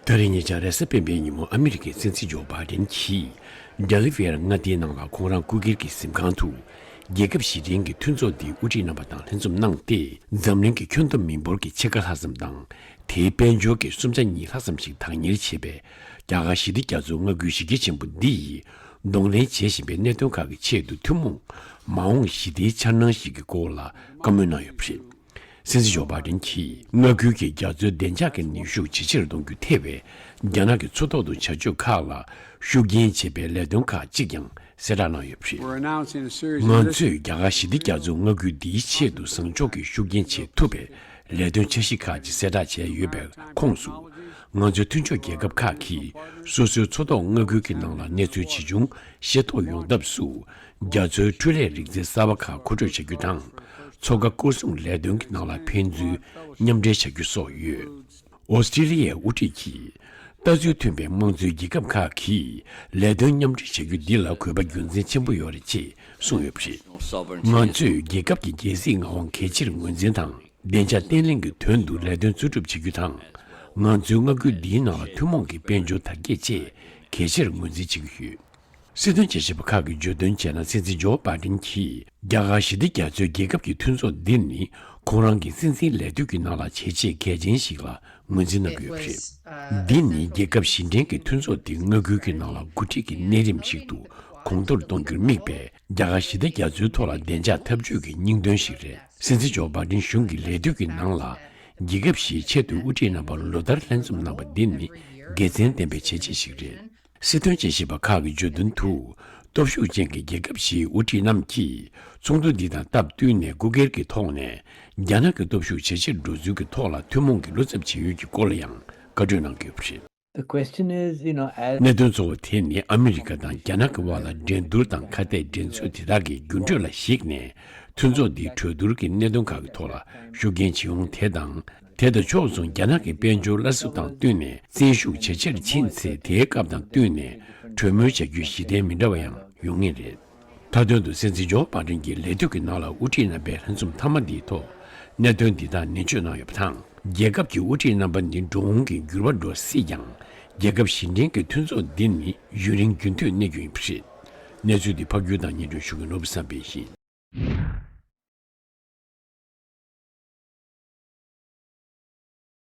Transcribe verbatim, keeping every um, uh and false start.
ད་རེས་ཉེ་ཆར་རེས་གཟའ་སྤེན་པའི་ཉིན་མོ་ཨ་མི་རི་ཀའི་སྲིད་འཛིན་ཇོ་བྷའི་ཌེན་གྱིས་ཌེ་ལི་ཝེར་མངའ་སྡེའི་ནང་ལ་ཁོང་རང་སྐུ་སྒེར་གྱི་གཟིམ་ཁང་དུ་རྒྱལ་ཁབ་ཞི་བདེའི་མཐུན་ཚོགས་འདིའི་དབུ་ཁྲིད་རྣམ་པ་དང་ལྷན་འཛོམས་གནང་སྟེ། འཛམ་གླིང་གི་ཁྱོན་བསྡོམས་མི་འབོར་གྱི་ཕྱེད་ཀ་ལྷག་ཙམ་དང་། དེའི་དཔལ་འབྱོར་གྱི་གསུམ་ཆ་གཉིས་ལྷག་ཙམ་ཞིག་བདག་གཉེར་བྱེད་པའི་རྒྱ་གར་ཞི་བདེ་རྒྱ་མཚོའི་མངའ་ཁུལ་གཞི་རྒྱ་ཆེན་པོ་འདི་ཡིས་གདོང་ལེན་བྱེད་བཞིན་པའི་གནད་དོན་ཁག་གི་ཆེད་དུ་ཐུན་མོང་མ་འོངས་ཞི་བདེའི་འཆར་སྣང་ཞིག་གི་སྐོར་ལ་བཀའ་མོལ་གནང་ཡོད་པ་རེད། སྲིད་འཛིན་ཇོ་བྷའི་ཌེན་གྱིས་མངའ་ཁུལ་གྱི་རྒྱ་མཚོའི་བདེ་འཇགས་ཀྱི་ནུས་ཤུགས་ཇེ་ཆེར་གཏོང་རྒྱུ་ཐེ་བའི་རྒྱ་ནག་གི་མཚོ་ཐོག་ཏུ་བྱ་སྤྱོད་ཁག་ལ་ཤུགས་རྐྱེན་བྱེད་པའི་ལས་དོན་ཁག་ཅིག་ཀྱང་གསལ་བསྒྲགས་གནང་ཡོད་པ་རེད། We're announcing a series of ང་ཚོས་རྒྱ་གར་ཞི་བདེ་རྒྱ་མཚོའི་མངའ་ཁུལ་འདིའི་ཆེད་དུ་བཟང་ཕྱོགས་ཀྱི་ཤུགས་རྐྱེན་བྱེད་ཐུབ་པའི་ལས་དོན་འཆར་གཞི་ཁག་ཅིག་གསལ་བསྒྲགས་བྱས་ཡོད་པའི་ཁོངས་སུ། ང་ཚོའི་མཐུན་ཕྱོགས་རྒྱལ་ཁབ་ཁག་གིས་སོ་སོའི་མཚོ་ཐོག་མངའ་ཁུལ་གྱི་ནང་ལ་གནས་ཚུལ་ཇི་བྱུང་ཤེས་རྟོགས་ཡོང་ཐབས་སུ། རྒྱ་མཚོའི་འཕྲུལ་ལས་རིག་རྩལ་གསར་པ་ཁག་མཁོ་སྤྲོད་བྱ་རྒྱུ་དང་། མཚོ་ཁ་སྐོར་སྲུང་ལས་དོན་གྱི་ནང་ལ་ཕན་ཚུན་མཉམ་འབྲེལ་བྱ་རྒྱུ་སོགས་ཡོད། ཨོ་སི་ཀྲི་ལི་ཡའི་དབུ་ཁྲིད་ཀྱིས། ལྟ་ཚུལ་མཐུན་པའི་དམངས་གཙོའི་རྒྱལ་ཁབ་ཁག་གིས་ལས་དོན་མཉམ་འབྲེལ་བྱ་རྒྱུ་འདི་ལ་དགོས་པ་རྒྱུ་མཚན་ཆེན་པོ་ཡོད་རེད་ཅེས་གསུངས་ཡོད་པ་རེད། ང་ཚོས་རྒྱལ་ཁབ་ཀྱི་རྒྱལ་སྲིད་ངག་དབང་གལ་ཆེར་ངོས་འཛིན་དང་། བདེ་འཇགས་བརྟན་ལྷིང་གི་དོན་དུ་ལས་དོན་འཚོལ་སྒྲུབ་བྱེད་རྒྱུ་དང་། ང་ཚོའི་མངའ་ཁུལ་འདིའི་ནང་ལ་ཐུན་མོང་གི་དཔལ་འབྱོར་དར་རྒྱས་བཅས་གལ་ཆེར་ངོས་འཛིན་བྱེད་ཀྱི་ཡོད། སྲིད་དོན་དཔྱད་ཞིབ་པ་ཁག་གིས་བརྗོད་དོན་བྱས་ན། སྲིད་འཛིན་ཇོ་བྷའི་ཌེན་གྱིས་རྒྱ་གར་ཞི་བདེ་རྒྱ་མཚོའི་རྒྱལ་ཁབ་ཀྱི་མཐུན་ཚོགས་འདི་ནི་ཁོང་རང་གི་སྲིད་འཛིན་ལས་དུས་ཀྱི་ནང་ལ་བྱས་རྗེས་གལ་ཆེན་ཞིག་ལ་ངོས་འཛིན་གནང་གི་ཡོད་པ་རེད། འདི་ནི་རྒྱལ་ཁབ་ཞི་བདེའི་མཐུན་ཚོགས་འདི་མངའ་ཁུལ་གྱི་ནང་ལ་འགོ་ཁྲིད་ཀྱི་གནས་རིམ་ཞིག་ཏུ་གོང་མཐོར་གཏོང་རྒྱུར་དམིགས་པའི་རྒྱ་གར་ཞི་བདེ་རྒྱ་མཚོའི་ཐོག་ལ་བདེ་འཇགས་འཐབ་ཇུས་ཀྱི་སྙིང་དོན་ཞིག་རེད། སྲིད་འཛིན་ཇོ་བྷའི་ཌེན་གཞུང་གི་ལས་དུས་ཀྱི་ནང་ལ་རྒྱལ་ཁབ་བཞིའི་ཆེས་མཐོའི་དབུ་ཁྲིད་རྣམ་པ་ལོ་ལྟར་ལྷན་འཛོམས་གནང་བ་འདི་ནི་དགེ་མཚན་ལྡན་པའི་བྱས་རྗེས་ཤིག་རེད། སྲིད་དོན་དཔྱད་ཞིབ་པ་ཁག་གིས་བརྗོད་དོན་དུ། སྟོབས་ཤུགས་ཅན་གྱི་རྒྱལ་ཁབ་བཞིའི་དབུ་ཁྲིད་རྣམས་ཀྱིས་ཚོགས་འདུ་འདི་དང་སྟབས་བསྟུན་ནས་སྐུ་སྒེར་གྱི་ཐོག་ནས་རྒྱ་ནག་གི་སྟོབས་ཤུགས་ཇེ་ཆེར་འགྲོ་ཚུལ་གྱི་ཐོག་ལ་ཐུན་མོང་གི་བློ་འཚབ་བྱེད་ཡུལ་གྱི་སྐོར་ལ་ཡང་བཀའ་གྲོས་གནང་གི་ཡོད་པ་རེད། The question is, you know, as གནད་དོན་གཙོ་བོ་དེ་ནི་ཨ་མི་རི་ཀ་དང་རྒྱ་ནག་གི་དབར་ལ་འགྲན་བསྡུར་དང་ཁ་གཏད་འགྲན་རྩོད་དེ་དག་གི་འགྱུར་འགྲོས་ལ་གཞིགས་ནས་མཐུན་ཚོགས་འདིའི་གྲོས་བསྡུར་གྱི་གནད་དོན་ཁག་གི་ཐོག་ལ་ཤུགས་རྐྱེན་བྱེད་ཡོང་དེ་དང་། དེ་དང་ཕྱོགས་མཚུངས་རྒྱ་ནག་གི་དཔལ་འབྱོར་སླར་གསོ་དང་བསྟུན་ནས་བཙན་ཤུགས་ཇེ་ཆེར་ཕྱིན་ཚེ། དེའི་སྐབས་དང་བསྟུན་ནས་གྲོས་མོལ་བྱ་རྒྱུའི་གཞི་རྟེན་མི་འདྲ་བ་ཡང་ཡོང་ངེས་རེད། མཐའ་དོན་དུ་སྲིད་འཛིན་ཇོ་བྷའི་ཌེན་གྱིས་ལས་དུས་ཀྱི་ནང་ལ་དབུ་ཁྲིད་རྣམ་པའི་ལྷན་འཛོམས་མཐའ་མ་འདིའི་ཐོག་གནད་དོན་འདི་དག་ནན་བརྗོད་གནང་ཡོད་པ་དང་། རྒྱལ་ཁབ་ཀྱི་དབུ་ཁྲིད་རྣམ་པ་ནི་འགྲོ་འོང་གི་འགྱུར་བ་འགྲོ་སྲིད་ཀྱང་། རྒྱལ་ཁབ་ཞི་བདེའི་མཐུན་ཚོགས་འདི་ནི་ཡུན་རིང་རྒྱུན་མཐུད་གནས་རྒྱུ་ཡིན་པ་རེད། གནས་ཚུལ་འདི་ཕབ་སྒྱུར་དང་སྙན་སྒྲོན་ཞུ་མཁན་ནོར་བུ་བསམ་འཕེལ་ཡིན།